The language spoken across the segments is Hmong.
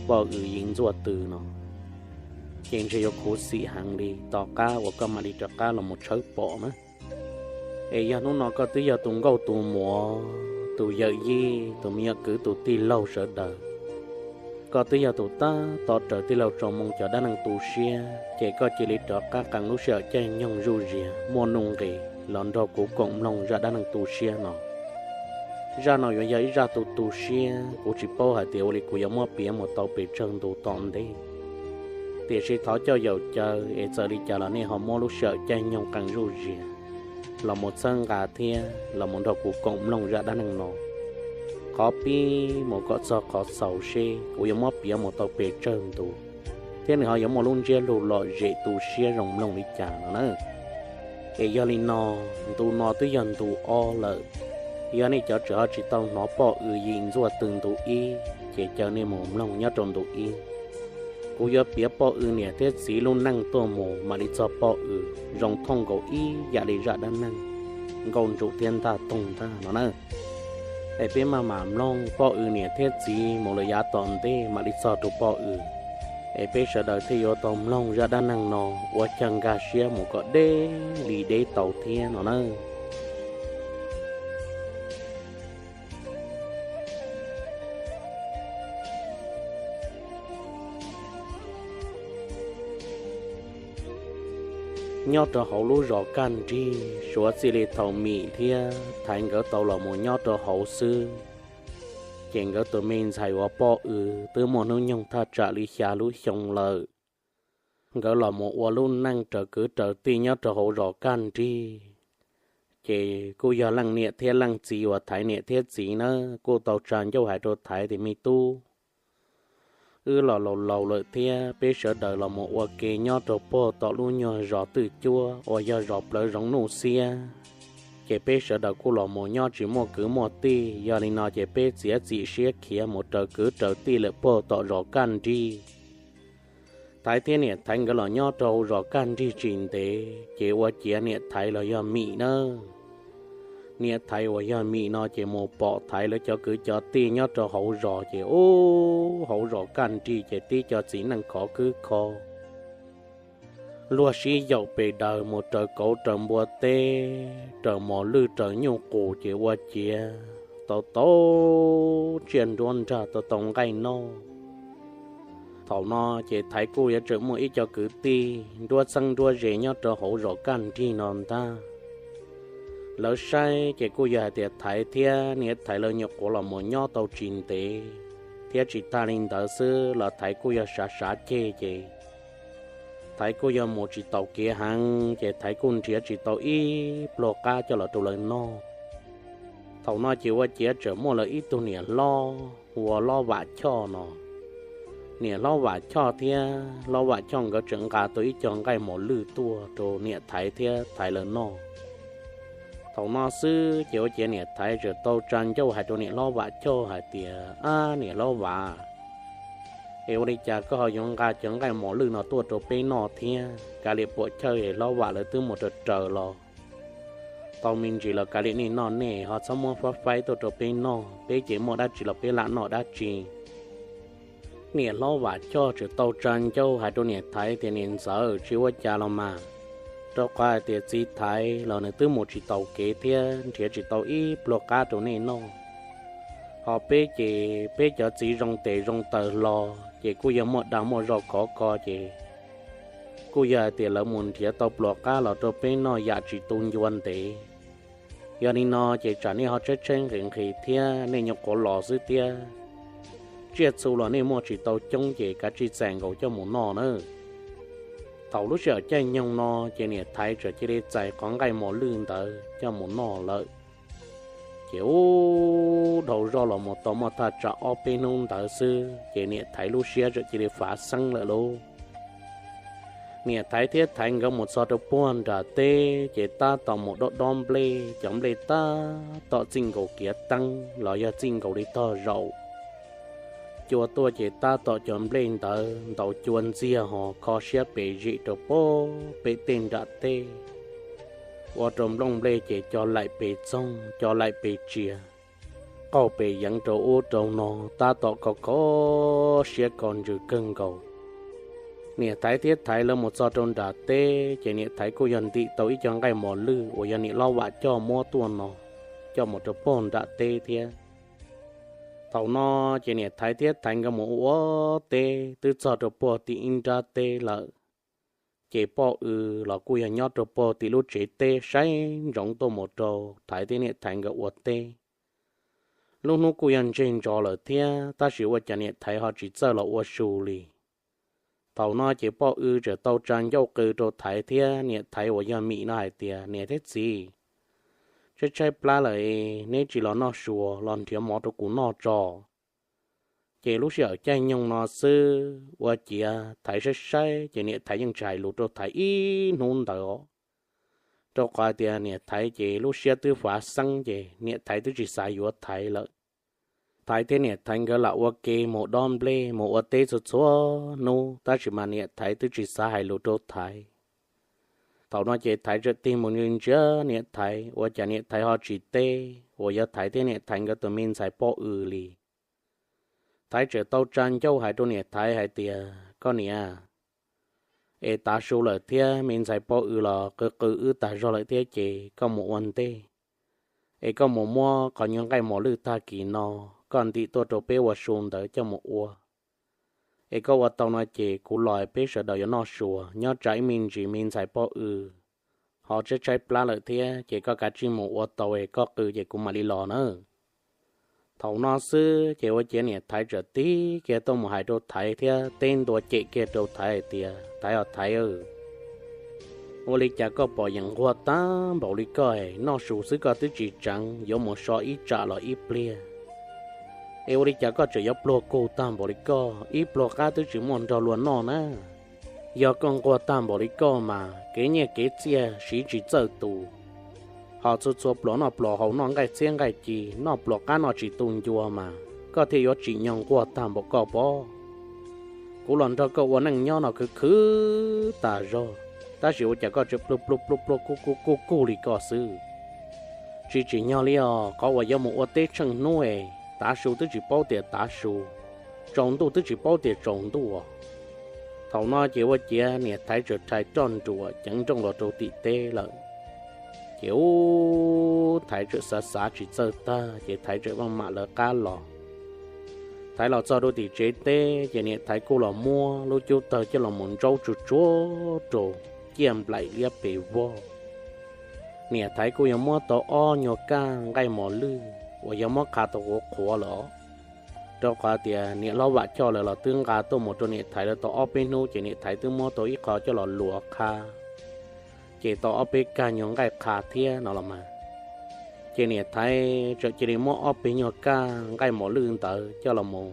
poj W Yim Ntxuaj Tw no, ces ntshe yuav khuv xim heev li tom qab uas koj mam li rov qab los mus tshawb pom na. Es yog hnub no koj twb yog tus nkauj tus muam, tus yawm yij, tus me nyuam kwv, tus tij laug sawv daws, koj twb yog tus tab tom raws tij laug Tsom Moo cov dab neeg tu siab, ces koj cia li rov qab qee lub sij hawm caij nyoog zuj zias muaj nuj nqis los nrog kuv koom mloog zaj dab neeg tu siab no. Zaj no yuav yog ib zaj tu tu siab, kuv tsis paub hais tias ua li kuv yuav muab piav mus tau pes tsawg ntu tom ntej. Tiam sis thov coj yaum caw es txawm li cas los nej ho muab lub sij hawm caij nyoog qee zuj zias los mus txhawb nqa thiab los mus nrog kuv koom mloog zaj dab neeg no qhov pib mus kom txog qhov xaus seb kuv yuav muab piav mus tau pes tsawg ntu, thiab nws ho yuav muaj lub ntsiab lus lom zem tu siab zoo mloog li cas no na. Es yog li no, ntu no twb yog ntu ob lawm. Yog nej cov tseem ho tsis tau hnov poj W Yim Ntxuaj Tw ntu ib, ces caw nej mus mloog nyob rau ntu ib. Kuv yuav piav poj W niam thiab txiv lub neej tuaj mus mam li txog poj W zoo thooj nkaus ib yam li zaj dab neeg Nkauj Ntsum thiab Ntaj Toog ntag no na. Es peb maj mam mloog poj W niam thiab txiv mus lawm yav tom ntej mam li txog rau poj W. Es peb sawv daws thiaj yuav tau mloog zaj dab neeg no ua caw nkag siab mus kom deb li deb tau thiab no na. Nyob rau hauv lub zos Kaj Nrig, suav txij li thaum Mim thiab Thaiv nkawd tau los mus nyob rau hauv xwb, ces nkawd tus me ntxhais uas poj W twb muaj hnub nyoog thaj tsam li xya lub xyoo lawm. Nkawd los mus ua lub neej raws kwv raws tij nyob rau hauv zos Kaj Nrig. Ces kuj yog leej niam thiab leej txiv uas Thaiv niam thiab txiv na, kuj tau tsa ncauj hais rau Thaiv tias, Me tub, wb los laus laus lawm thiab peb sawv daws los mus ua ke nyob rau puag tom lub nyuag zos twj cuab uas yog zos plawv zoov nuj xiab, ces peb sawv daws kuj los mus nyob tsis muaj kwv muaj tij. Yog li no ces peb txiav txim siab khiav mus raws kwv raws tij lawm puag tom zos Kaj Nrig. Thaiv thiab niam Thaiv nkawd los nyob rau zos Kaj Nrig tsis ntev ces ua ciav niam Thaiv los yog Mim na, niam Thaiv uas yog Mim no ces mus pom Thaiv lawv cov kwv cov tij nyob rau hauv zos ces ub, hauv zos Kaj Nrig ces tib co txiv neej khov khwb kho luag sib yaum pes daws mus raws kauv raws npua teb, raws mos lwj raws nyuj qus ces ua ciav tau tau tsiaj nruab nrag tau tau nqaij noj. Thaum no ces Thaiv kuj yuav tseem muaj ib co kwv tij nruab txheeb nruab ze nyob rau hauv zos Kaj Nrig no ntag. Lawv saib ces kuj yog hais tias Thaiv thiab niam Thaiv lawv nyuam qhuav los mus nyob tau tsis ntev, thiab tsis tag li ntawd xwb los Thaiv kuj yog sav sav ceg ces Thaiv kuj yog mus tsis taus kev heev ces Thaiv kuj nrhiav tsis tau ib pluag qab coj los rau lawv noj. Thaum no ces ua ciav tseem muaj lawv ib tug niam hlob hu ua Lob Vam Choj no. Niam Hlob Vam Choj thiab Lob Vam Choj nkawd tseem nqa tau ib co nqaij mos lwj tuaj rau niam Thaiv thiab Thaiv lawv noj. Thaum no xwb ces ua ciav niam Thaiv tseem tau tsa ncauj hais rau niam Hlob Vam Choj hais tias, Ab niam Hlob Vam, es ua li cas koj ho yuav nqa cov nqaij mos lwj no tuaj rau peb noj thiab? Kav liam puam chawj es Hlob Vam lawv twb mus raws raws los tau me ntsis los kav liam nej noj nej, ho txhob muab fab faib tuaj rau peb noj, peb ces muaj dab tsi los peb lam noj dab tsi. Niam Hlob Vam Choj tseem tau tsa ncauj hais rau niam Thaiv tias, Niam ntxawm, tsis ua cas los mas, rau qhov hais tias txiv Thaiv los nws twb mus tsis taus kev thiab nrhiav tsis tau ib pluag qab rau nej noj. Ho peb ces peb cov txiv zoo tes zoo taw hlo ces kuj yog muaj dag muaj zog khov kho ces kuj yog hais tias lawv mus nrhiav tau pluas qab los rau peb noj yam tsis tu ncua ntev. Yog li no ces tsam nej ho tshaib tshaib nqhis nqhis thiab nej nyuam qhuav los xwb thiab, tsiaj txhu los nej muaj tsis tau coob ces kav tsij txais nkaus coj mus noj nawb. Thaum lub sij hawm caij nyoog no ces niam Thaiv txawm cia li txais qhov nqaij mos lwj ntawd coj mus noj lawm. Ces ub, dhau zoj los mus tau muaj thaj tsam ob peb hnub ntawd xwb ces niam Thaiv lub siab txawm cia li fav xeeb lawm lauj. Niam Thaiv thiab Thaiv nkawd mus txog rau puag nram teb ces tab tom mus dob dob nplej, cov nplej tab tom txij nkaus kiav teeb los yog txij nkaus li tog zaum. Cua tuaj ces tab tom cov nplej ntawd ntaus cua ntxiag ho kho siab pes zim rau puag pem tej nram teb, ua rau nplooj nplej ces co laim pes txoog co laim pes tsias. qaug pes yeev rau ub rau no, tab tom kho kho siab kho ntsws kawg nkaus. Niam Thaiv thiab Thaiv lawv mus txog rau nram teb, ces niam Thaiv kuj yog ntim tau ib co nqaij mos lwj uas yog niam hlob Vam Coj muab tuaj no coj mus rau puag nram teb thiab. Thaum no ces niam Thaiv thiab Thaiv nkawd mus ua ua teb twb txog rau puag tim ib nrab teb lawm. Ces Poj Ws los kuj yog nyob rau puag tim lub tsev teb saib ntsoov tuaj mus rau Thaiv thiab niam Thaiv nkawd ua teb. Lub hnub kuj yog ntseg ntsos lawm thiab, tab sis ua cas niam Thaiv ho tsis txawj los ua su li. Thaum no ces Poj Ws txawm tau tsa ncauj qw rau Thaiv thiab niam Thaiv uas yog Mim no hais tias, Niam thiab txiv, tshaib tshaib plab lawm, neb tsis los noj su los nrhiav mov rau kuv noj tso. Ces lub sij hawm caij nyoog no xwb, ua ciav Thaiv saib saib ces niam Thaiv yeej tsis hais lus rau Thaiv ib hnub ntawd os. Rau qhov tias niam Thaiv ces lub siab twb fav xeeb, ces niam Thaiv twb tsis xav yuav Thaiv lawm. Thaiv thiab niam Thaiv nkawd lam ua ke mus dob nplej mus ua teb txhua txhua hnub, tab sis mas niam Thaiv twb tsis xav hais lus rau Thaiv. Thaum no ces Thaiv txawm tig mus ntsia ntsia niam Thaiv, ua cas niam Thaiv ho tsis teb uas yog Thaiv thiab niam Thaiv nkawd tus me ntxhais Poj Ws li. Thaiv txawm tau tsa ncauj hais rau niam Thaiv hais tias, Koj niam, es tav su lawm thiab me ntxhais Poj Ws los qw qw wb tas zog lawm thiab, ces koj mus ua ntej, es koj mus muab qhov nyuag nqaij mos lwj tag kis no koj ntim tuaj rau peb ua su ntawd coj mus ua. Es koj ua tau no ces kuv los peb sawv daws yuav noj su, nyob tsam ib me ntsis me ntxhais Poj Ws ho tshaib tshaib plab lawm thiab, ces koj kav tsij mus ua tau es koj qw ces kuv mam li los na. Thaum no xwb ces ua ciav niam Thaiv txawm tig kiag tuaj mus hais rau Thaiv thiab teb ntua cem kiag rau Thaiv hais tias, Thaiv os Thaiv, ua li cas koj pom yeem nquag tag npaum li koj, noj su xwb koj twb tsis tseev yuav mus so ib tsam los ib pliag? Es ua li cas koj tseem yuav pluag kug tag npaum li koj, ib pluag qab twb tsis muaj nrog luag noj na? Yog koj nquag tag npaum li koj mas kev nyiaj kev txiaj siv tsis txawj tus, ho txhua txhua pluas noj pluas haus noj nqaij txhiab nqaij ci, noj pluas qab noj tsis tu ncua mas koj thiaj yuav tsim nyog nquag tag npaum koj pob. Kuv los nrog koj ua neej nyob no khwv khwv tas zog, tab sis ua cas koj tseem pluag pluag pluag pluag kug kug kug kug li koj xwb? Tsis tsim nyog li os, qhov uas yuav mus ua teb tsheej hnub es tav su twb tsis paub tias tav su, tsaus ntuj twb tsis paub tias tsaus ntuj. Thaum no ces ua ciav niam Thaiv txawm rhais roj nruas ceev nrooj los rau tim teb lawm. Ces ub, Thaiv txawm xav xav tsis txawj tag ces Thaiv txawm maj mam lawv qab los. Thaiv los txog rau tim tsev teb ces niam Thaiv kuj los muab lub cub tawg coj los mus ntsaub tsuag tsuag rau ciaj nplaim liab pes vog. Niam Thaiv kuj yog muab tau ob nyuag kaj nqaij mos lwj uas yog muab qha tau qhuav qhuav lawm os. Rau qhov tias niam hlob Vam Coj lawv los twb nqa tuaj mus rau niam Thaiv lawv tau ob peb hnub ces niam Thaiv twb muab tau ib qho coj los luav qha, ces tau ob peb kaj nyuag nqaij qha thiab no los mas. Ces niam Thaiv txawm cia li muab ob peb nyuag kaj nqaij mos lwj ntawd coj los mus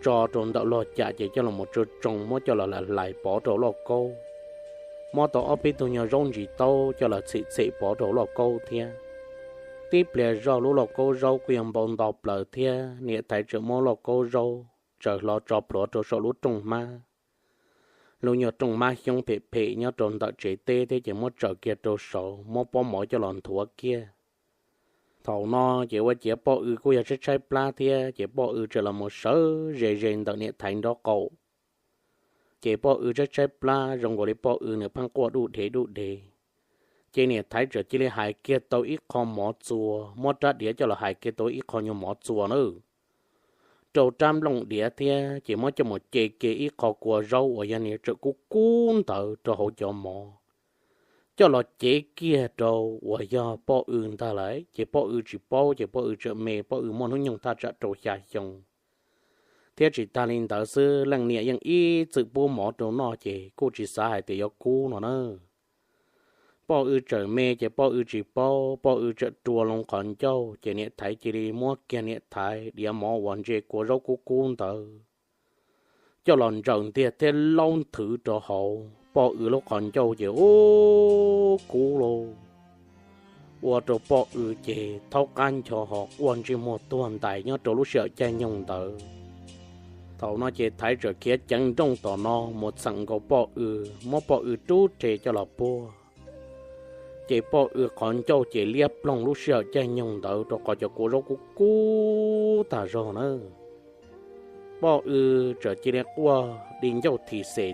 tso rau ntawm log cam ces coj los mus tsoo tsoo muab coj los hlais pov rau lauj kaub. Muab tau ob peb tug nyuag zaub ntsis taub coj los txhem txhem pov rau lauj kaub thiab. Tib pliag zog lub lauj kaub zaub kuj yog npau nto plaws thiab, niam Thaiv txawm muab lauj kaub zaub tsaws hlo tso plhuav rau saum lub rooj hmab, lub nyuag rooj hmab xyoob phem phem nyob rau ntawm tsev teb thiab ces muab tsaws kiag rau saud muab pob mov coj los nthuav kiag. Thaum no ces ua ciav Poj Ws kuj yog tshaib tshaib plab thiab ces Poj Ws txawm los mus sawv ze ze ntawm niam Thaiv nraub qaum. Ces Poj Ws tshaib tshaib plab zoo nkaus li Poj Ws nws pheej quaj duj dhev duj dhev. Ces niam Thaiv txawm cia li hais kiag tau ib qho mov txua, muab rab diav coj los hais kiag tau ib qho nyuag mov txua na, rau rab nplooj diav thiab ces muab coj mus ce kiag ib qho kua zaub uas yog niag tseem kub kub ntawd rau hauv cov mov, coj los cev kiag rau uas yog Poj Ws ntag lauj. Ces Poj Ws tsis paub ces Poj Ws tseem me, Poj Ws muaj hnub nyoog thaj tsam rau xya xyoo. Thiab tsis tag li ntawd xwb, leej niam yeej ib txwm pub mov rau noj ces kuj tsis xav hais tias yuav kub no na. Poj Ws tseem me ces Poj Ws tsis paub, Poj Ws tseem rua loo qhov ncauj ces niam Thaiv cia li muab kiag niam Thaiv diav mov uas ntse kua zaub kub kub ntawd coj los ntsaws ntiag thiab laub nthwv rau hauv Poj Ws lub qhov ncauj ces ub kub lauj. Ua rau Poj Ws ces thaub qab ncho ho quaj ntsej muag tuag ntais nyob rau lub sij hawm caij nyoog ntawd. Thaum no ces Thaiv txawm khiav ceev nrooj tom no mus txheem nkaus Poj Ws, muab Poj Ws rub rhe coj los puag. Ces poj W qhov ncauj ces liab ploog lub sij hawm caij nyoog ntawd rau qhov cov kua zaub kub kub tag zog na. Poj W txawm cia li quaj di ncauj thim xem